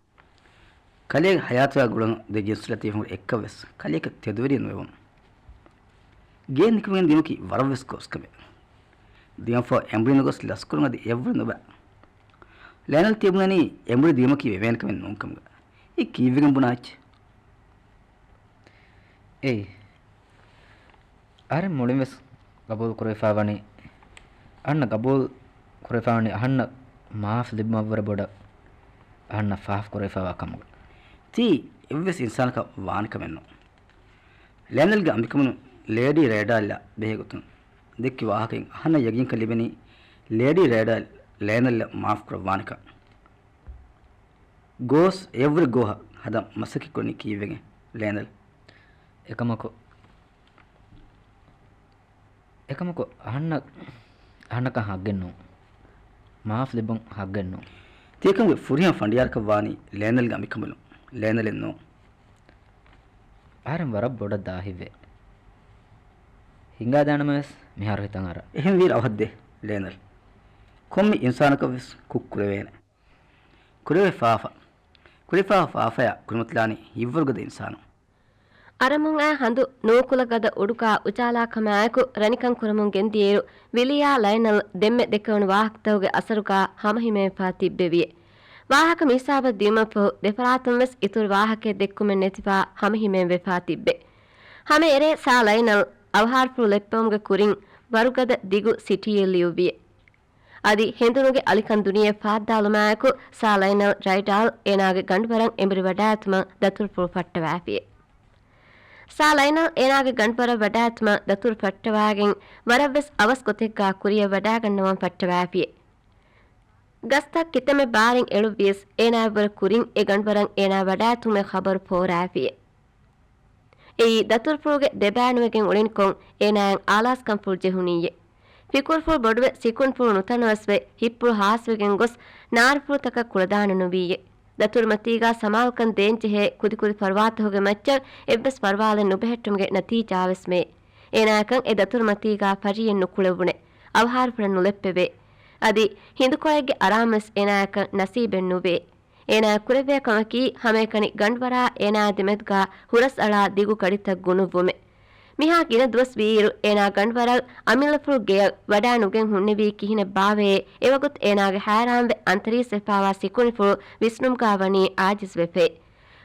ކަލޭގެ ހަޔާތުގަ ގުޅަން ދެ ޖިންސު ލަތީފުން އެއްކަށްވެސް ކަލެއަކަށް ތެދުވެރިއެއް ނުވެވުނު. ގެއިން ނިކުމެގެން ދިޔުމަކީ ވަރަށްވެސް ގޯސް ކަމެއް. ދިޔަންފަހު އެނބުރި ނުގޮސް ލަސްކުރުން އަދި އެއްވުރެ ނުބަ. ލައިނަލް ތިޔަ ބުނަނީ އެނބުރި ދިޔުމަކީ ވެވޭނެ ކަމެއް ނޫން ކަމުގަ. އެ ކީއްވެގެން ބުނާ އެއްޗެއް؟ އެއީ. އަހަރެން މުޅިންވެސް ގަބޫލު ކުރެވިފައިވަނީ، އަހަންނަށް ގަބޫލު ކުރެވިފައިވަނީ އަހަންނަށް މާފު ލިބުމަށްވުރެ ބޮޑަށް އަހަންނަށް ފާފަ ކުރެވިފައިވާ ކަމުގަ. ތީ އެއްވެސް އިންސާނަކަށް ވާނެ ކަމެއް ނޫން. ލައިނަލްގެ އަނބިކަމުން ލޭޑީ ރޭޑާލްއާ ބެހޭ ގޮތުން ދެއްކި ވާހަކައިން އަހަންނަށް ޔަގީންކަން ލިބެނީ ލޭޑީ ރޭޑާލް ލައިނަލްއަށް މާފު ކުރައްވާނެކަން. ގޯސް އެއަށްވުރެ ގޯހަށް ހަދަން މަސައްކަތްކުރަނީ ކީއްވެގެން ލައިނަލް؟ އެކަމަކު، އެކަމަކު އަހަންނަށް، އަހަންނަކަށް ހައްގެއް ނޫން. މާފު ލިބުން ހައްގެއް ނޫން. ތިޔަކަމުގެ ފުރިހަމަ ފަނޑިޔާރަކަށް ވާނީ ލައިނަލްގެ އަނބިކަނބަލުން، ލައިނަލެއް ނޫން. އަހަރެން ވަރަށް ބޮޑަށް ދާހިތްވޭ. ހިނގާދާނަމަވެސް މިހާރު ހިތަށް އަރާ. އެހެން ވީރަ އަވަހަށްދޭ ލައިނަލް. ކޮންމެ އިންސާނަކަށްވެސް ކުށް ކުރެވޭނެ. ކުރެވޭ ފާފަ. ކުރެފާ ފާފަޔާ ކުރިމަތިލާނީ ހިތްވަރުގަދަ އިންސާނުން. އަރަމުން އައި ހަނދު ނޫކުލަ ގަދަ އުޑުގާ އުޖާލާ ކަމާއެކު ރަނިކަން ކުރަމުން ގެންދިޔައިރު، ވިލިޔާ ލައިނަލް ދެންމެ ދެކެވުނު ވާހަކަތަކުގެ އަސަރުގާ ހަމަހިމޭންފާ ތިއްބެވިއެ. ވާހަކަ މިހިސާބަށް ދިޔުމަށްފަހު، ދެފަރާތުންވެސް އިތުރު ވާހަކައެއް ދެއްކުމެއް ނެތިފާ ހަމަހިމޭން ވެފާ ތިއްބެ. ހަމައެރޭ ސާ ލައިނަލް އަވަހާރަފުޅު ލެއްޕެވުމުގެ ކުރިން ވަރުގަދަ ދިގު ސިޓީއެއް ލިޔުއްވިއެ. އަދި ހެނދުނުގެ އަލިކަން ދުނިޔެ ފާއްދާލުމާއެކު، ސާ ލައިނަލް ރައިޑާލް އޭނާގެ ގަނޑުވަރަށް އެނބުރި ވަޑާއެތުމަށް ދަތުރުފުޅު ފައްޓަވާފިއެ. ސާ ލައިނަލް އޭނާގެ ގަނޑުވަރަށް ވަޑާއެތުމަށް ދަތުރު ފައްޓަވާގެން، ވަރަށްވެސް އަވަސް ގޮތެއްގާ ކުރިއަށް ވަޑާގަންނަވަން ފައްޓަވާފިއެ. ގަސްތައް ކިތަންމެ ބާރެއް އެޅުއްވިޔަސް، އޭނާއަށްވުރެ ކުރިން އެ ގަނޑުވަރަށް އޭނާ ވަޑާއެތުމުގެ ޚަބަރު ފޯރާފިއެ. އެއީ ދަތުރުފުޅުގެ ދެބައިނުވެގެން އުޅެނިކޮށް، އޭނާއަށް އާލާސްކަންފުޅު ޖެހުނީއޭ. ފިކުރުފުޅު ބޮޑުވެ، ސިކުންފުޅު ނުތަނަވަސްވެ، ހިތްޕުޅު ހާސްވެގެން ގޮސް، ނާރުފުޅުތަކަށް ކުޅަދާނަ ނުވީއޭ. ދަތުރުމަތީގާ ސަމާލުކަން ދޭންޖެހޭ ކުދިކުދި ފަރުވާތަކުގެ މައްޗަށް އެއްވެސް ފަރުވާލެއް ނުބެހެއްޓުމުގެ ނަތީޖާވެސް މޭ. އޭނާއަކަށް އެ ދަތުރުމަތީގާ ފަށިއެއް ނުކުޅެވުނެ. އަވަހާރަފުޅެއް ނުލެއްޕެވޭ. އަދި ހިނދުކޮޅެއްގެ އަރާމުވެސް އޭނާއަކަށް ނަސީބެއް ނުވޭ. އޭނާ ކުރެއްވޭ ކަމަކީ ހަމައެކަނި ގަނޑުވަރާ އޭނާ ދެމެދުގާ ހުރަސްއަޅާ ދިގު ގަޑިތައް ގުނުއްވުމެއް. މިހާ ގިނަ ދުވަސް ވީއިރު އޭނާ ގަނޑުވަރަށް އަމިއްލަފުޅު ގެޔަށް ވަޑާ ނުގެން ހުންނެވީ ކިހިނެއްބާވައޭ، އެވަގުތު އޭނާގެ ހައިރާންވެ އަންތަރީސްވެފާވާ ސިކުނިފުޅު ވިސްނުމުގާ ވަނީ އާޖިޒުވެފައި.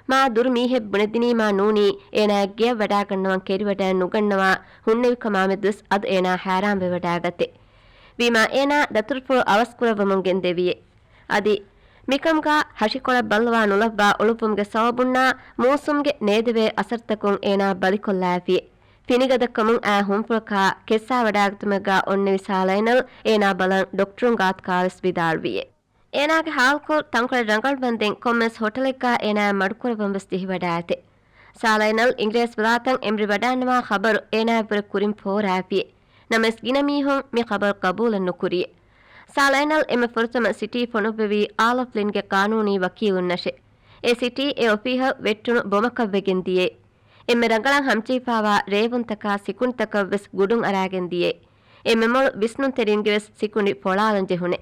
މާ ދުރު މީހެއް ބުނެދިނީމާ ނޫނީ އޭނާއަށް ގެޔަށް ވަޑާގަންނަވަން ކެރިވަޑައެއް ނުގަންނަވާ ހުންނެވިކަމާމެދުވެސް އަދު އޭނާ ހައިރާންވެވަޑާގަތެ. ވީމާ އޭނާ ދަތުރުފުޅު އަވަސްކުރައްވަމުން ގެންދެވިއެ. އަދި މިކަމުގާ ހަށިކޮޅަށް ބައްލަވާ ނުލައްވާ އުޅުއްވުމުގެ ސަބަބުންނާ މޫސުމްގެ ނޭދެވޭ އަސަރުތަކުން އޭނާ ބަލިކޮށްލާފިއެ. ފިނިގަދަކަމުން އައި ހުންފުޅަކާ ކެއްސާވަޑާގަތުމެއްގާ އޮންނެވި ސާލައިނަލް އޭނާ ބަލަން ޑޮކްޓަރުން ގާތުކާވެސް ވިދާޅުވިއެ. އޭނާގެ ހާލުކޮޅު ތަންކޮޅެއް ރަނގަޅުވަންދެން ކޮންމެސް ހޮޓަލެއްގާ އޭނާއަށް މަޑުކުރައްވަންވެސް ޖެހިވަޑާއެތެ. ސާލައިނަލް އިނގިރޭސިވިލާތަށް އެނބުރި ވަޑާންނަވާ ޚަބަރު އޭނާއަށްވުރެ ކުރިން ފޯރާފިއެ. ނަމަވެސް ގިނަ މީހުން މި ޚަބަރު ގަބޫލެއް ނުކުރިއެ. ސާލައިނަލް އެންމެ ފުރަތަމަ ސިޓީ ފޮނުއްވެވީ އާލް އޮފް ލިންގެ ޤާނޫނީ ވަކީލުންނަށެ. އެ ސިޓީ އެ އޮފީހަށް ވެއްޓުނު ބޮމަކަށްވެގެން ދިޔައެ. އެންމެ ރަނގަޅަށް ހަމަޖެހިފާވާ ރޭވުންތަކާ ސިކުނޑިތަކަށްވެސް ގުޑުން އަރާގެން ދިޔައެ. އެންމެ މޮޅު ވިސްނުންތެރިންގެވެސް ސިކުނޑި ފޮޅާލަން ޖެހުނެ.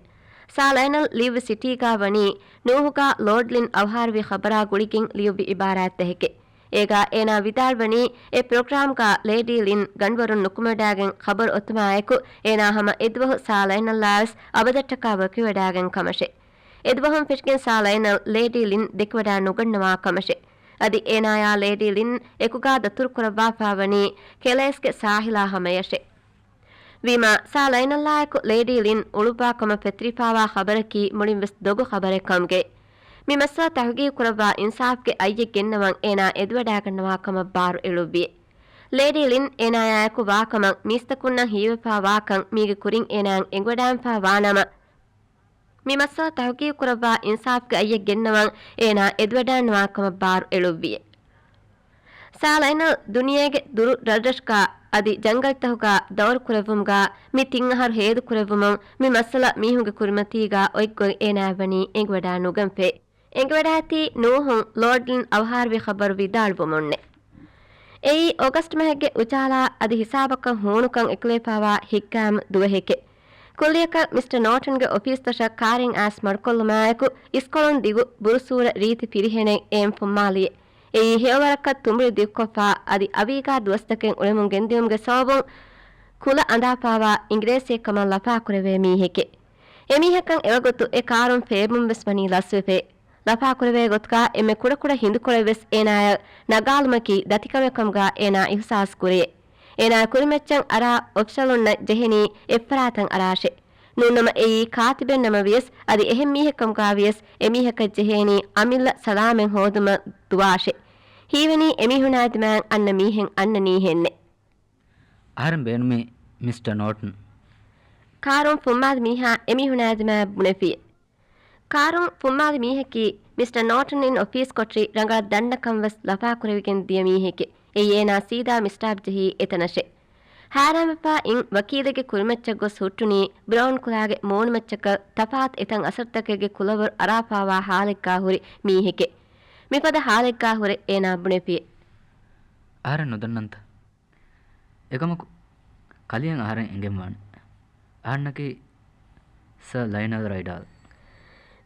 ސާލައިނަލް ލިޔުއްވި ސިޓީގާ ވަނީ ނޫހުގާ ލޯޑް ލިން އަވަހާރަވި ޚަބަރާ ގުޅިގެން ލިޔުއްވި އިބާރާތްތަކެކެ. އޭގާ އޭނާ ވިދާޅުވަނީ އެ ޕްރޮގްރާމްގާ ލޭޑީ ލިން ގަނޑުވަރުން ނުކުމެވަޑާގެން ޚަބަރު އޮތުމާއެކު، އޭނާ ހަމަ އެދުވަހު ސާލައިނަލްއާވެސް އަބަދަށްޓަކާ ވަކިވެވަޑާގެން ކަމަށެ. އެދުވަހުން ފެށިގެން ސާލައިނަލް ލޭޑީ ލިން ދެކިވަޑާ ނުގަންނަވާ ކަމަށެ. އަދި އޭނާޔާ ލޭޑީ ލިން އެކުގާ ދަތުރުކުރައްވާފާވަނީ ކެލޭސްގެ ސާހިލާ ހަމަޔަށެ. ވީމާ، ސާ ލައިނަލްއާއެކު ލޭޑީ ލިން އުޅުއްވާކަމަށް ފެތުރިފާވާ ޚަބަރަކީ މުޅިންވެސް ދޮގު ޚަބަރެއް ކަމުގައި. މި މައްސަލަ ތަހުގީގުކުރައްވާ އިންސާފްގެ އައްޔެއް ގެންނަވަން އޭނާ އެދުވަޑާގަންނަވާ ކަމަށް ބާރު އެޅުއްވިއެ. ލޭޑީ ލިން އޭނާޔާއެކު ވާކަމަށް މީސްތަކުންނަށް ހީވެފާ ވާކަން މީގެ ކުރިން އޭނާއަށް އެނގިވަޑާންފާ ވާނަމަ، މި މައްސަލަ ތަހުގީގުކުރައްވާ އިންސާފްގެ އައްޔެއް ގެންނަވަން އޭނާ އެދުވަޑާންނަވާ ކަމަށް ބާރު އެޅުއްވިއެ. ސާ ލައިނަލް ދުނިޔޭގެ ދުރު ރަށްރަށުގާ އަދި ޖަންގަލްތަކުގާ ދައުރުކުރެއްވުމުގާ މި ތިން އަހަރު ހޭދަކުރެއްވުމުން މި މައްސަލަ މީހުންގެ ކުރިމަތީގާ އޮތްގޮތް އޭނާއަށް ވަނީ އެނގިވަޑާ ނުގަންފޭ. އެނގިވަޑާތީ ނޫހުން ލޯޑްލިން އަވަހާރަވި ޚަބަރު ވިދާޅުވުމުންނެ. އެއީ އޮގަސްޓް މަހެއްގެ އުޖާލާ އަދި ހިސާބަކަށް ހޫނުކަން އެކުލެވިފާވާ ހިތްގައިމު ދުވަހެކެ. ކުއްލިއަކަށް މިސްޓަ ނޯޓަންގެ އޮފީސްތަށަށް ކާރިން އައިސް މަޑުކޮށްލުމާއެކު، އިސްކޮޅުން ދިގު ބުރުސޫރަ ރީތި ފިރިހެނެއް އެއިން ފުއްމާލިއެ. އެއީ ހެޔޮވަރަކަށް ތުނބުޅި ދިގުކޮށްފާ، އަދި އަވީގާ ދުވަސްތަކެއް އުޅެމުން ގެންދިއުމުގެ ސަބަބުން ކުލަ އަނދާފާވާ އިނގިރޭސިއެއްކަމަށް ލަފާކުރެވޭ މީހެކެ. އެމީހަކަށް އެވަގުތު އެ ކާރުން ފޭބުން ވެސް ވަނީ ލަސްވެފައި. ލަފާކުރެވޭ ގޮތުގާ އެންމެ ކުޑަކުޑަ ހިނދުކޮޅެއް ވެސް އޭނާޔަށް ނަގާލުމަކީ ދަތިކަމެއް ކަމުގާ އޭނާ އިހުސާސް ކުރިއެ. އޭނާ ކުރިމައްޗަށް އަރާ އޮފިޝަލުންނަށް ޖެހެނީ އެއްފަރާތަށް އަރާށޭ. ނޫންނަމަ އެއީ ކާތިބެއް ނަމަވިޔަސް، އަދި އެހެން މީހެއް ކަމުގާ ވިޔަސް އެމީހަކަށް ޖެހޭނީ އަމިއްލަ ސަލާމަތް ހޯދުމަށް ދުވާށޭ. ހީވަނީ އެމީހުނާ ދިމާއަށް އަންނަ މީހެއް އަންނަނީހެންނެއް. އަހަރެން ބޭނުމީ މިސްޓަ ނޯޓަން. ކާރުން ފުއްމާލި މީހާ އެމީހުނާ ދިމާއަށް ބުނެފިއެ. ކާރުން ފުއްމާލި މީހަކީ މިސްޓަ ނޯޓަން އިން އޮފީސް ކޮޓަރި ރަނގަޅަށް ދަންނަ ކަން ވެސް ލަފާކުރެވިގެން ދިޔަ މީހެކެ. އެއީ އޭނާ ސީދާ މިސްޓާބް ޖެހީ އެތަނަށެ. ހައިރާންވެފާ އިން ވަކީލެއްގެ ކުރިމައްޗަށް ގޮސް ހުއްޓުނީ ބްރައުން ކުލާގެ މޫނުމައްޗަކަށް ތަފާތު އެތަން އަސަރުތަކެއްގެ ކުލަވަރު އަރާފާވާ ހާލެއްގާ ހުރި މީހެކެ. މިފަދަ ހާލެއްގާ ހުރެ އޭނާ ބުނެފިއެ. އަހަރެން ނުދަންނަންތަ؟ އެކަމަކު، ކަލިޔަށް އަހަރެން އެނގެންވާނެ. އަހަންނަކީ ސަރ ލައިނަލް ރައިޑާލް.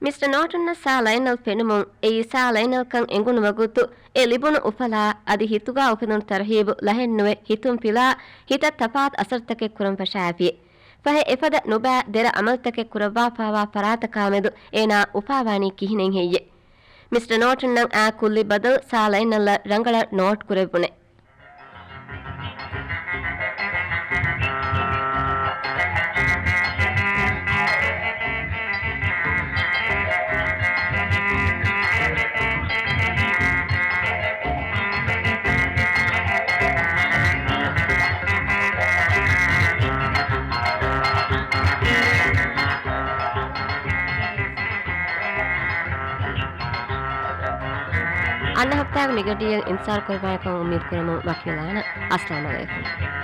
މިސްޓަ ނޯޓަންއަށް ސާ ލައިނަލް ފެނުމުން، އެއީ ސާ ލައިނަލްކަން އެނގުނު ވަގުތު އެ ލިބުނު އުފަލާ އަދި ހިތުގާ އުފެދުނު ތަރުހީބު ލަހެއްނުވެ ހިތުން ފިލާ، ހިތަށް ތަފާތު އަސަރުތަކެއް ކުރަން ފަށާފިއެ. ފަހެ އެފަދަ ނުބައި ދެރަ އަމަލުތަކެއް ކުރައްވާފާވާ ފަރާތަކާމެދު އޭނާ އުފާވާނީ ކިހިނެއް ހެއްޔެ؟ މިސްޓަ ނޯޓަންއަށް އާ ކުއްލި ބަދަލު ސާ ލައިނަލްއަށް ރަނގަޅަށް ނޯޓް ކުރެއްވުނެ. އަންނަ ހަފްތާގެ މިގަޑިއަށް އިންތިޒާރު ކުރައްވާނެކަމަށް އުއްމީދު ކުރަމުން ވަކިވެލާނަން. އައްސަލާމު ޢަލައިކުމް.